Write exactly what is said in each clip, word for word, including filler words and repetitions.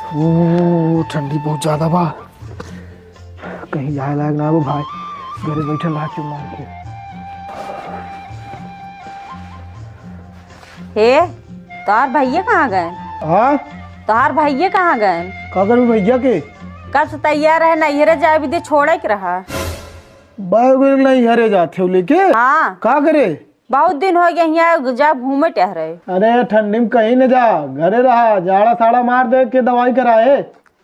ओ, ठंडी बहुत ज्यादा बा। कहीं जाए लायक ना हो भाई, घरे बैठल रहा चुप मार के। हे, तोहार भैया कहाँ गए? हाँ? तोहार भैया कहाँ गए? का करबू भैया के? कब से तैयार है, नैहरे जाए भी दे, छोड़े के रहा। बाय गोल नैहरे जात हो लेके? हाँ। का करे? बहुत दिन हो गया, यहाँ जा घूमे टहरे। अरे ठंडी में कहीं न जा, घरे रहा, जाड़ा साड़ा मार दे के दवाई कराए।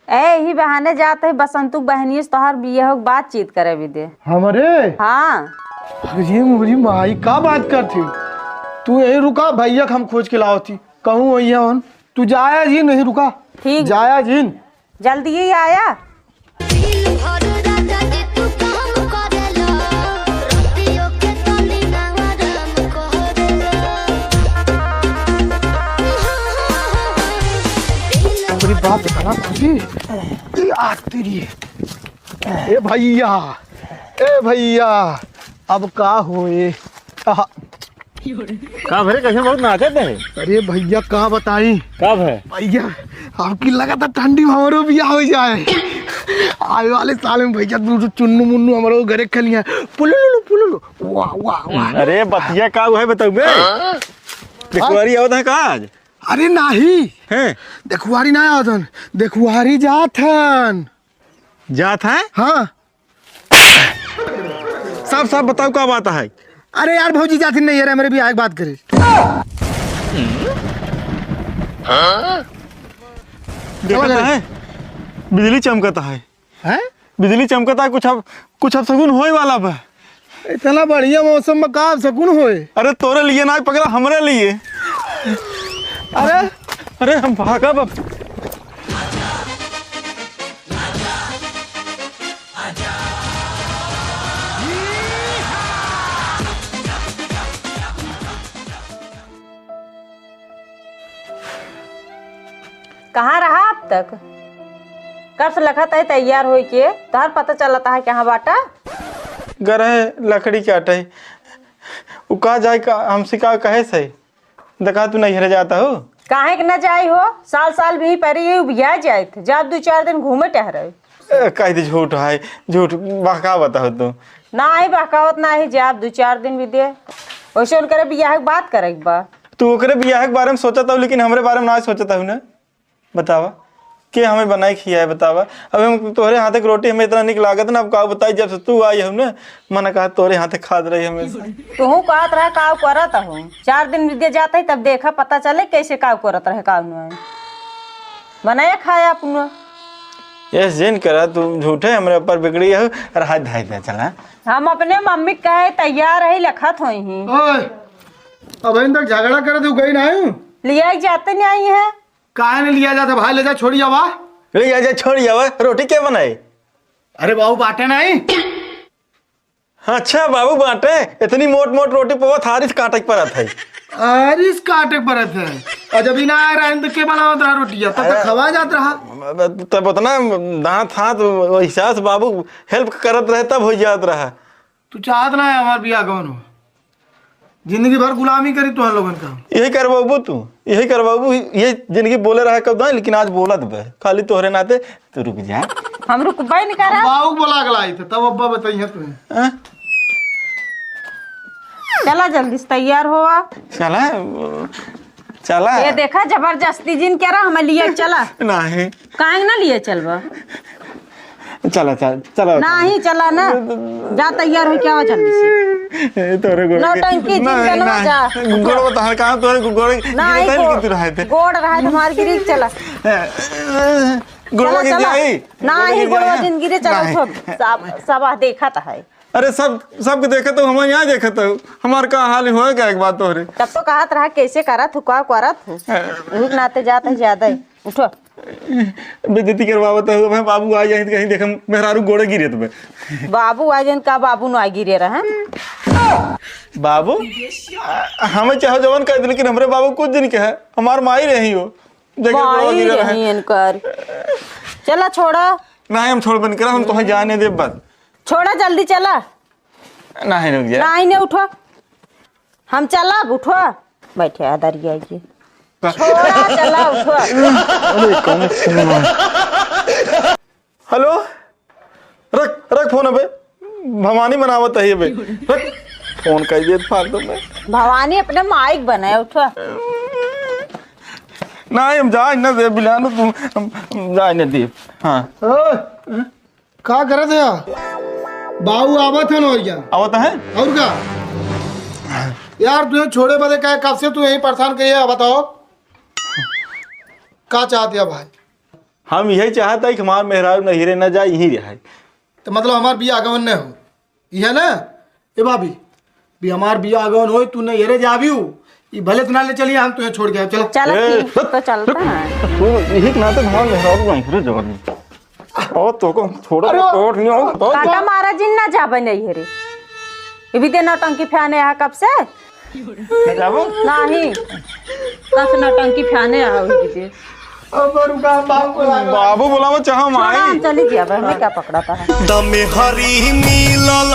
ए, यही बहाने जात है बसंतु बहनियों से तोहार बियाह के बातचीत करे भी दे। हमरे? हाँ। अरे मोरी माई, का बात करत ही? तू यही रुका, भैया के हम खोज के लावत ही। कहूँ वही है उन। तू जाया जी नहीं रुका। ठीक। जाया जी। जल्दी ही आया। दिन भर राजा जी तू काम करेला, रतियों के तनी ना आराम करेला। अरे बाप रे, बड़ा खुशी। ए, आज तेरी। ए भैया, ए भैया, अब का होए? आहा। का भरे, कैसे बहुत नाचत है? अरे भैया, का बताई? का भे? भैया, आपकी लगातार ठंडी में हमरो बियाह हो जाए। आवे वाले साल में भैया, तू तो चुन्नू मुन्नू हमरो घरे खलिया। पुलुलु, पुलुलु। वाह, वाह, वाह। अरे बतिया का हुआ है बताऊ बे? हाँ? देखुआरी आवत है का आज? अरे नाही। हैं? देखुआरी ना आवत हन। देखुआरी जात हन। जात है? हाँ। साफ साफ बताओ का बात है? अरे यार भौजी जाती नहीं है रे, मेरे बियाह की बात करे। देखत है, बिजली चमकत है। हैं? बिजली चमकत है, कुछ अब, कुछ अब सगुन होए वाला बा। इतना बढ़िया मौसम में का अब सगुन होए? अरे तोरे लिए ना पकड़ा, हमरे लिए। अरे, अरे हम भागा बाप। कहाँ रहा अब तक? कब से लखत है तैयार होई के, तोहर पता चलता है कहाँ बाटा? गरहे लकड़ी काटे। उ का जाए का, हमसे का कहे से? देखा तू नैहरे जाता हो? काहे के न जाई हो? साल साल भी परी ये उबिया जाइत। जाब दू चार दिन घूमे टहरे। ए, कह दे झूठ है, झूठ बहकावत हो तू। नाही बहकावत नाही, जाब दू चार दिन भी दे। वैसे उनकरे बियाह के बात करे के बा। तू ओकरे बियाह के बारे में सोचत हो, लेकिन हमरे बारे में ना सोचत हो ना। बतावा, के हमें बनाए खियाए बतावा। अब हम तोहरे हाथे के रोटी हमें इतना निक लागत ना, अब का बताई, जब से तू आई हो ना, मन कहा तोहरे हाथे खात रही हमेशा। तू कहत रहा का करत हो, चार दिन बीत जात है, तब देखा पता चले कैसे का करत रहे का नहीं। बनाया खाया अपना। यस जिन करा, तू झूठे हमरे ऊपर बिगड़ी हो, और हाथ धाई दे चला। हम अपने मम्मी के कहे तैयार है, लखत होई ही। ओए, अब इन तक झगड़ा करे तू गई ना हूँ। लिया ही जाते नहीं आई है। काहे नहीं लिया जाता भाई, ले जा छोड़ी आवा। ले जा, जा छोड़ी आवा, रोटी के बनाए? अरे बाबू बाटे नहीं। अच्छा बाबू बाटे, इतनी मोट मोट रोटी पवा थारी से काटे के परत है। थारी से काटे के परत है। और जब इना आ रहा है तो के बनावत रहा रोटिया, तब तक अरे, खवा जात रहा। तब उतना दांत हाथ वैसा से बाबू हेल्प करत रहे तब हो जात रहा। तू चाहत ना है हमार बियाह कौन हो? जिंदगी भर गुलामी करी तोहर लोगन का। यही करवाबू तू, यही करवाबू, ये जिंदगी बोले रहा कब दाई, लेकिन आज बोलत बे, खाली तोहरे नाते। तू रुक जा। हम रुकबे नहीं करा। बाबू बोला के लाई थे, तब अब्बा बताइए तुम्हें। हाँ? चला जल्दी से तैयार होवा। चला, चला। ये देखा जबरदस्ती जिन करा, हमें लिए चला। नहीं। काहे ना लिए चलबा? चला, चला, चला। नाही, चला ना। जा तैयार हो क्या हो जल्दी से। ए, तोरे गोड़ के नौटंकी जिन नहीं, बनवा नहीं। जा। गोड़ बता, कहाँ तोरे गोड़ नहीं, गिरता है, गो-, लेकिन तू रहे थे। गोड़ रहे तुम्हारे गिरी, चला। ए, ए, गोड़वा चला, गिर चला। जाई। नाही, गोड़वा गिर गोड़वा जाई। जिन गिरे, चला, नहीं। उठो। सब, सब देखत है। अरे सब, सबके देखत हो, हमारे यहाँ देखत हो। हमार का हाल होए का एक बात तोहरे। तब तो कहत रहा, कैसे करत हो, का करत हो? हाँ। रुक नाते जात है ज्यादा ही। उठो। बेइज्जती करवावत हो, मैं बाबू आ जाए तो कहीं देखम मेहरारू गोड़े गिरे तुम्हें। बाबू आ जाए का, बाबू ना गिरे रहे। बाबू, आ, हमें चाहे जवन कह दे, लेकिन हमरे बाबू कुछ दिन के है, हमार माई रही हो। देखे गोड़वा माई गिरे रहे। रही इनकर। चला छोड़ा। नहीं, हम छोड़ बन करा, हम तुम्हें जाने दे बस। छोड़ा जल्दी चला। नहीं, रुक जा। नहीं, नहीं उठो। हम चलब, उठो। बैठे आ दरिया के। छोड़ा, चला, उठो। अरे, कौन फोन है? हेलो, रख, रख फोन अबे। भवानी मनावत है अबे। रख, फोन कर दिए फालतू में। भवानी अपने माइक बनाए, उठो। ना, हम जाए ना दे बिलानो, तू, हम, हम जाए ना दे। हाँ। ओए, का करत है यार? बाबू आवत है ना, और क्या? आवत है? और का? यार, तुझे छोड़े बदे का, कब से तू यहीं परेशान करिए, बताओ, का चाहत है भाई? हम यही चाहत है कि हमार मेहरारू नहिरे न जाए, यहीं रहे। तो मतलब हमार बियाह गवन न हो, यह ना? ए भाभी, भी हमार बियाह गवन होई, तू नहिरे जाबी हूँ, ई भले तो ना ले चलिए, हम तुझे छोड़ के आए, चलो। चलो ए, ठीक, तो चलता है। तू यही के नाते हमार मेहरारू नहिरे जवानी। और तो को छोड़ा अरे! तो कोट नहीं हो, तो काटा मारा जिन ना जाबे नहिरे। ये भी दे नौटंकी फैने आ कब से? ना जाबो? नहीं। कस नौटंकी फैने आ ये भी दे। अब रुका, बाबू बुला रहा है। बाबू बुलावा चाहो छोड़ा, माई। हम चली गया, अब हमें क्या पकड़ाता है? दमे हरी मिलल